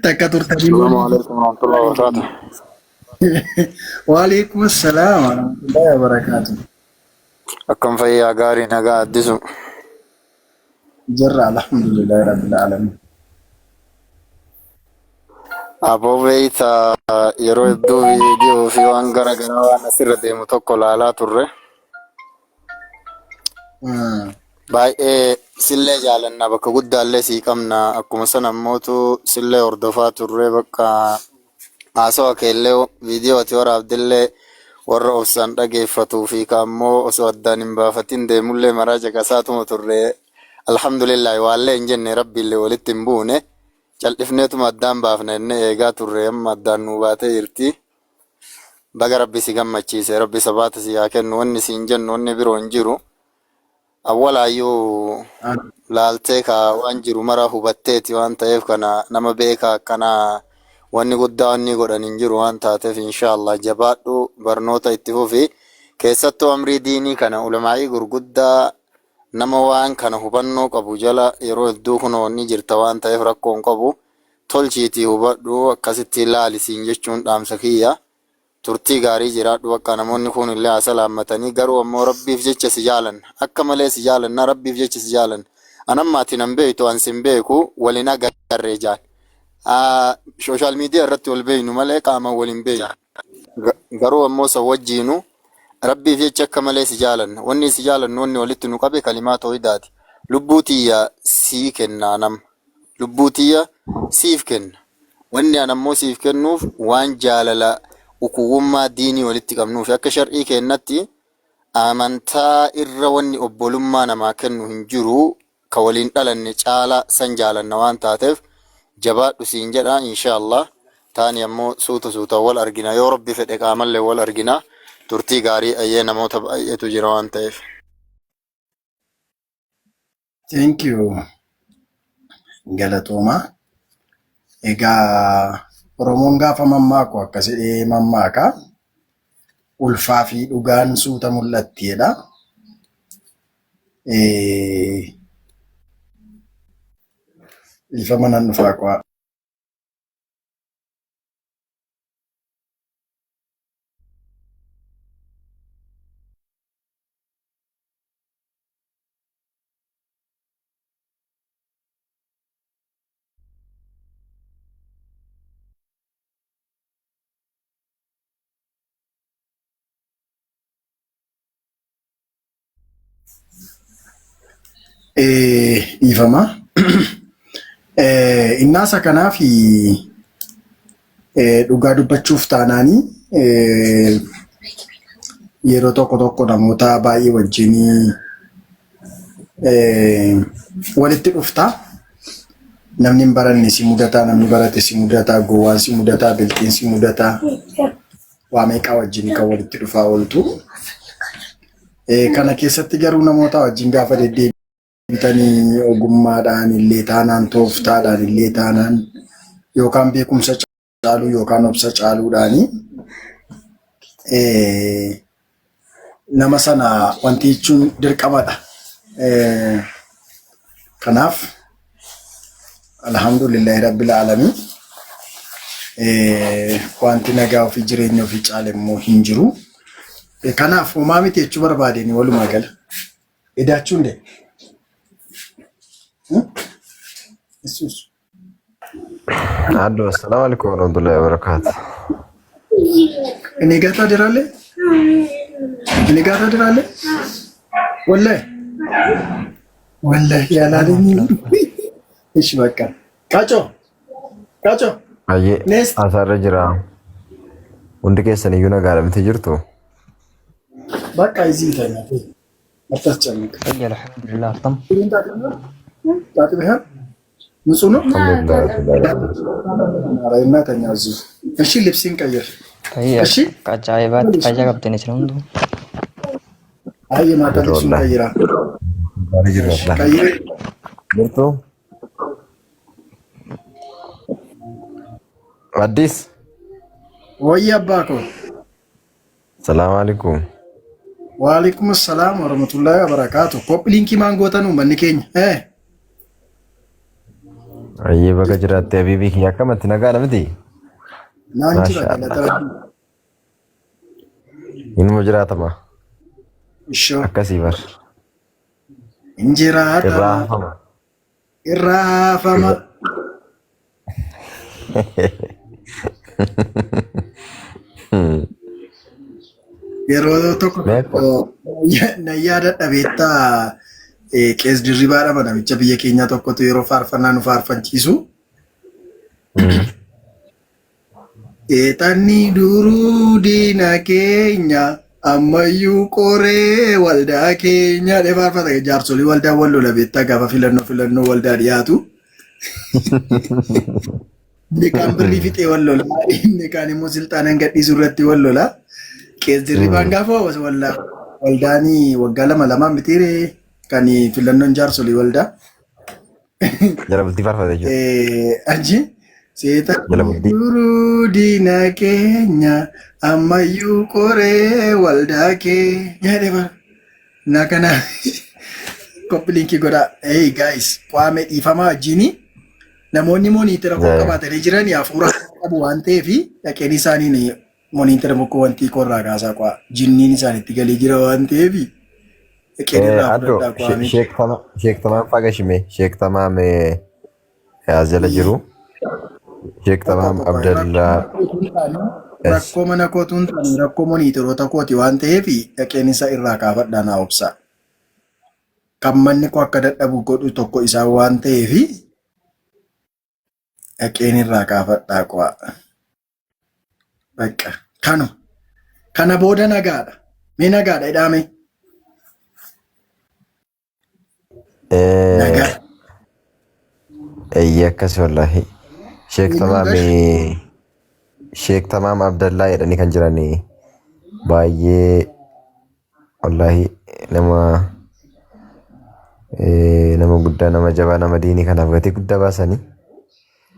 Takka turtanii Assalamu alaikum warahmatullahi wabarakatuh. Waalaikum assalaam warahmatullahi wabarakaatuh. Akkam fayyaa gaarii nagaa addisu. Jirra alhamdulillahi rabbil alamin. Aboo beeyta yeroo hedduu viidiyoo fi waan gara garaa waan asirra deemu tokko laalaa turre. Baay'ee sillee jaalanna bakka guddaallee sii qabna akkuma sana ammootu sillee hordofaa turre bakka haasawa keellee viidiyoo ati waraabdillee warra obsaan dhageeffatuu fi ka ammoo osoo addaan hin baafatin deemullee maraa caqasaatuma turre alhamdulillaahi waallee hin jenne rabbiillee walitti hin buune cal'ifneetuma addaan baafna jennee eegaa turre amma addaan nuu baatee jirti. Baga rabbi si gammachiise rabbi sabaata si haa kennu wanni siin jennu wanni biroo hin jiru. Awwalaayyuu laaltee kaa waan jiru mara hubatteeti waan ta'eef kana nama beekaa akkanaa wanni guddaa wanni godhan hin jiru waan taateef inshaallah jabaadhu barnoota itti fufi keessattuu amrii diinii kana ulamaa'ii gurguddaa nama waan kana hubannoo qabu jala yeroo hedduu kunoo ni jirta waan ta'eef rakkoo hin qabu tolchiitii hubadhu akkasitti laali siin jechuun dhaamsa kiyya. Turtii gaarii jiraadhu bakka namoonni kuun illee haa salaammatanii garuu ammoo rabbiif jecha si jaalanna akka malee si jaalanna rabbiif jecha si jaalanna an amma ati nan beektu an sin beeku wal hin agarre jaan sooshaal miidiyaa irratti wal beeknu malee qaamaan wal hin beeknu garuu ammoo san wajjiinu rabbiif jecha akka malee si jaalanna wanni si jaalannu wanni walitti nu qabe kalimaa toohidaati lubbuu tiyya sii kennaa nama Lubbuu tiyya siif kenna. Wanni an ammoo siif kennuuf waan jaalala ukuwwummaa diinii walitti qabnuufi. Akka shar'ii keennatti amantaa irra wanni obbolummaa namaa kennu hin jiru ka waliin dhalanne caala san jaalanna waan taateef jabaadhu siin jedha inshaallah. Taani ammoo suuta suutaan wal argina yoo rabbi fedhe qaamallee wal argina. Turtii gaarii ayyee namoota baay'eetu jira waan ta'eef. Thank you. Galatooma. Egaa Oromoon gaafa mammaaku akkas jedhee mammaaka. Ulfaa fi dhugaan suuta mul'atti jedha. Dhiifama nan dhufaa qo'aa. Dhiifama. Innaasa kanaaf dhugaa dubbachuuf taanaanii yeroo tokko tokko namoota baay'ee wajjin walitti dhufta. Namni hin baranne si mudataa, namni barate si mudataa, gowwaan si mudataa, bilxiin si mudataa. Waa meeqaa wajjin kan walitti dhufaa ooltu. Kana keessatti garuu namoota wajjin gaafa deddeebitanii ogummaadhaan illee taanaan tooftaadhaan illee taanaan yookaan beekumsa caaluu yookaan obsa caaluudhaani nama sana wanti jechuun dirqamadha. Kanaaf alhamdulillahi rabbil aalamiin wanti nagaa ofii jireenya ofii caale immoo hin jiru. Kanaaf homaa miti jechuu barbaadeen walumaa gala. Edaachuun de. Yesuus. Allo, assalamu alaikum warahmatullahi wabarakatuh. እኔ ጋር ታድራለህ? እኔ ጋር ታድራለህ? ወላሂ ወላሂ ያላለኝ። እሺ በቃ ቃጮ ቃጮ Baay'ee ኔስት asarra jira. Hundi keessan iyyuu nagaadha miti jirtu. በቃ እዚህ ይተኛ፣ አታስጨንቅ። Fayya alhamdulillah artam. ታጥበሃል? ንጹህ ነው። Alhamdulillah rabbil alamin. ኧረ እናተኛ እዚሁ። እሺ ልብስን ቀይር። Fayya እሺ akka ajaa'ibaatti fayyaa qabdeen isin hunduu. አይ የማታ Jirra ልብሱን wallahi. ቀይራ። Gaarii jirra እሺ wallahi. ቀይር። Jirtu? Addis. ወይ አባኮ Salaamu alaikum. ወአለይኩም ሰላም ወረህመቱላሂ ወበረካቱ። ኮፒ ሊንኪ ማን ጎተኑ መኒ ኬኛ Ayyee baga jiraatte habiibii kiyya akkamatti nagaadha miti? Naan jira Maasha galata Allah. Rabbii. Inuma jiraatama. Ishoo. Akkasii bar. Hin Irraa jiraatama. hafama. Irraa hafama. Yeroo tokko Mee akka tokko na yaadadha beektaa qees dirribaadha namicha biyya keenyaa tokkotu yeroo faarfannaa nu faarfachiisu. Seexanni duruu diina keenya ammayyuu qoree waldaa keenya jedhee faarfata. Jaarsolii waldaa wal lola beektaa gaafa filannoo filannoo waldaa dhiyaatu. Inni kaan birrii fixee wal lola. Inni kaan immoo silxaanaan gadhiisuu irratti wal lola. Qees dirribaan gaafa waldaanii waggaa lama lamaan mitiiree kan filannoon jaarsolii waldaa. Jala bultii faarfate jechuudha. Achi Jala seexanni bultii. duruu diina keenya ammayyuu qoree waldaa keenya jedhee bara. Na kana copy linkii godhaa. Hey guys, qaame dhiifamaa wajjini namoonni moniitera koo qabaatanii jiran hafuura qabu waan ta'eef dhaqeen isaaniin moniitera mukkoo wantii korraa kaasaa qo'a. Jinniin isaanitti galee jira waan ta'eef dhaqeen irraa Addo fudhadhaa qo'ame. Sheek Tamaam faa gashime Sheek Tamaam as jala jiru Sheek Tamaam Abdallaa Rakkoo mana kootu hin taane rakkoo moniiteroota kooti waan ta'eef dhaqeen isa irraa kaafadhaa naa obsa. Kan manni koo akka dadhabu godhu tokko isaan waan ta'eef dhaqeen irraa kaafadhaa qo'a. Bakka kanu kana booda nagaadha. Mee nagaadha jedhame. Nagaa. Eeyyee akkas wallaahi. Sheek Eenyuun Tamaam gash? Sheek Tamaam Abdallaa jedhanii kan jiran baay'ee wallaahi nama nama guddaa nama jabaa nama diinii kanaaf gatii guddaa baasanii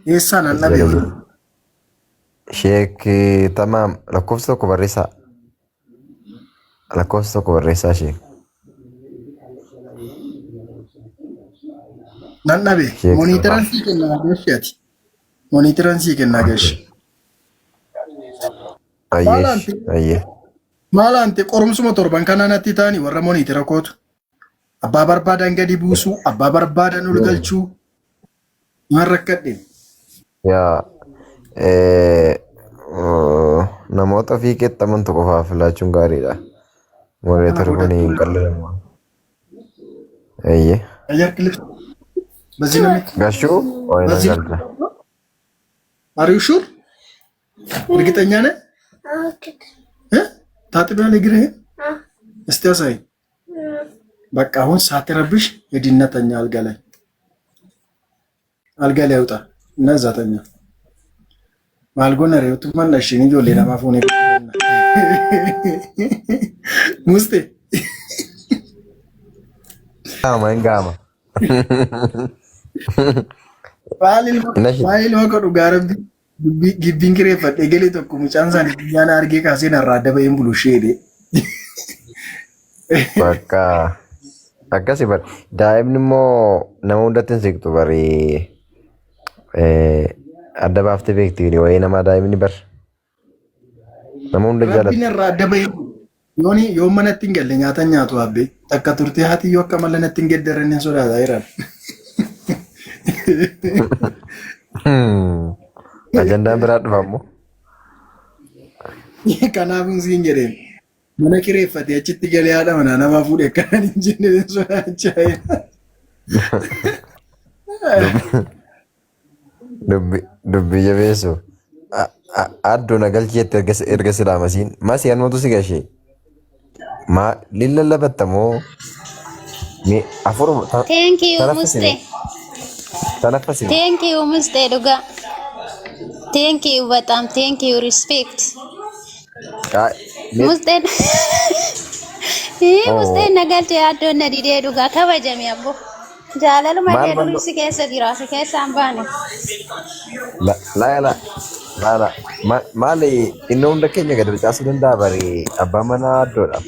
Eessaan an as dhabe jala kun? jiru. Sheek Tamaam lakkoofsa tokko barreessaa. Lakkoofsa tokko barreessaa sheek. Nan dhabe. Sheek Monitaran Tamaam. sii kennaa gashi ati. Monitaran sii kennaa gashi. Ayyee Maal ante ayyee. maal ante qorumsuma torban kanaa natti ta'ani warra monitara kootu. Abbaa barbaadan gadi buusuu, abbaa barbaadan ol galchuu. Maal rakkadhe? Yaa namoota ofii keetti amantu qofaaf laachuun gaariidha. Kana Moderator booda kun hin qalladamu. Eeyyee. አየር ክልል በዚህ ነው Gashuu waayee በዚህ galcha. አር ዩ ሹር? እርግጠኛ ነህ? እ? ታጥቢያለህ እግርህን? እስቲ አሳይ። በቃ አሁን ሳትረብሽ ሂድና ተኛ አልጋ ላይ አልጋ ላይ ውጣ እና እዛ ተኛ። ማልጎነ ሬውቱ መነሽን ijoollee namaa fuunee ሙስጤ Gaama hin gaama. Nashi maal ilma godhu gaarabbi gibbiin kireeffadhee galee tokko mucaan isaanii guyyaan argee kaasee narraa adda baheen bulu isheedhe. Bakka akkasi bari. Daa'imni immoo nama hundatti hin siqtu bari. Adda baaftee beekti wayii namaa daa'imni bar. Nama hunda Rabbiin jaalatti. irraa adda bahee yooni yoo manatti hin galle nyaata nyaatu abbee takka turtee haati yoo akka mala natti hin geddaran hin sodaataa jiran. Ajandaan biraa dhufa immoo. Kanaafuu siin jedheen mana kireeffatee achitti galee haadha manaa namaa fuudhe akkanaan hin jenne hin sodaachaa jira. Dubbii jabeessu. Addoo na galchi jette erga silaa masiin. Masii anumatu si gashee. Maa lillallabatta moo mee afuruma Thank you, tanaffasime Muste. tanaffasime. Thank you, Muste dhugaa. Thank you በጣም thank you respect. Mee Musteen Ii Musteen oo na galche yaaddoon na didee dhugaa kabajame abbo. Jaalaluma maal kee durii ballo si keessa jira si keessa hin baane. la la la la la maali inni hunda keenya gadi facaasuu danda'a bari abbaa manaa addoodha.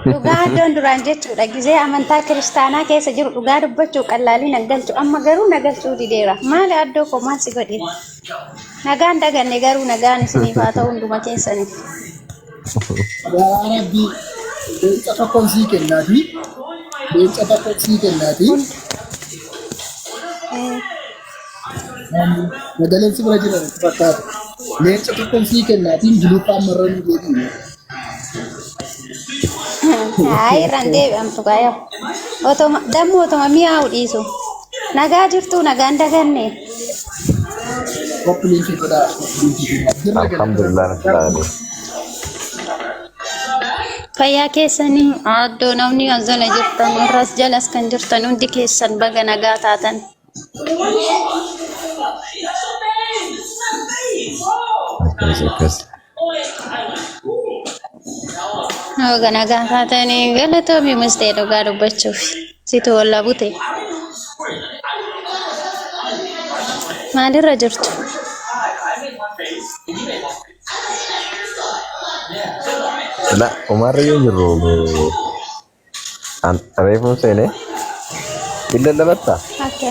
Dhugaa addoon duraan jechuudha. Gizee amantaa kiristaanaa keessa jiru dhugaa dubbachuu qallaalii na galchu. Amma garuu na galchuu dideera. Maali addoo koo maal si godhe? Nagaan daganne garuu nagaan isiniif haa ta'u hunduma keessaniif. Yaa Rabbi leenca tokkoon sii kennaati. Leenca tokkoon sii kennaati. Sagaleen si bira jira natti fakkaata. Leenca tokkoon sii kennaati Ingiliffaan marra nu deebi'u. Hayi irraan deebi'amtu gaayoo. Otoma dammu otoma mi'aawu dhiisu. Nagaa jirtuu nagaan daganne. Copy link godhaa. Copy link godhaa. Jirra galata Alhamdulillah rabbil alamin. Fayyaa keessanii addoo namni as jala jirtan irras jalas kan jirtan hundi keessan baga nagaa taatan. Akkas akkas. Baga nagaa taatanii galatoomi mustee dhugaa dubbachuuf situ wallaa bute. Maalirra jirtu? La umarra yoo jirru an reefuun seenee hin lallabattaa? Akka.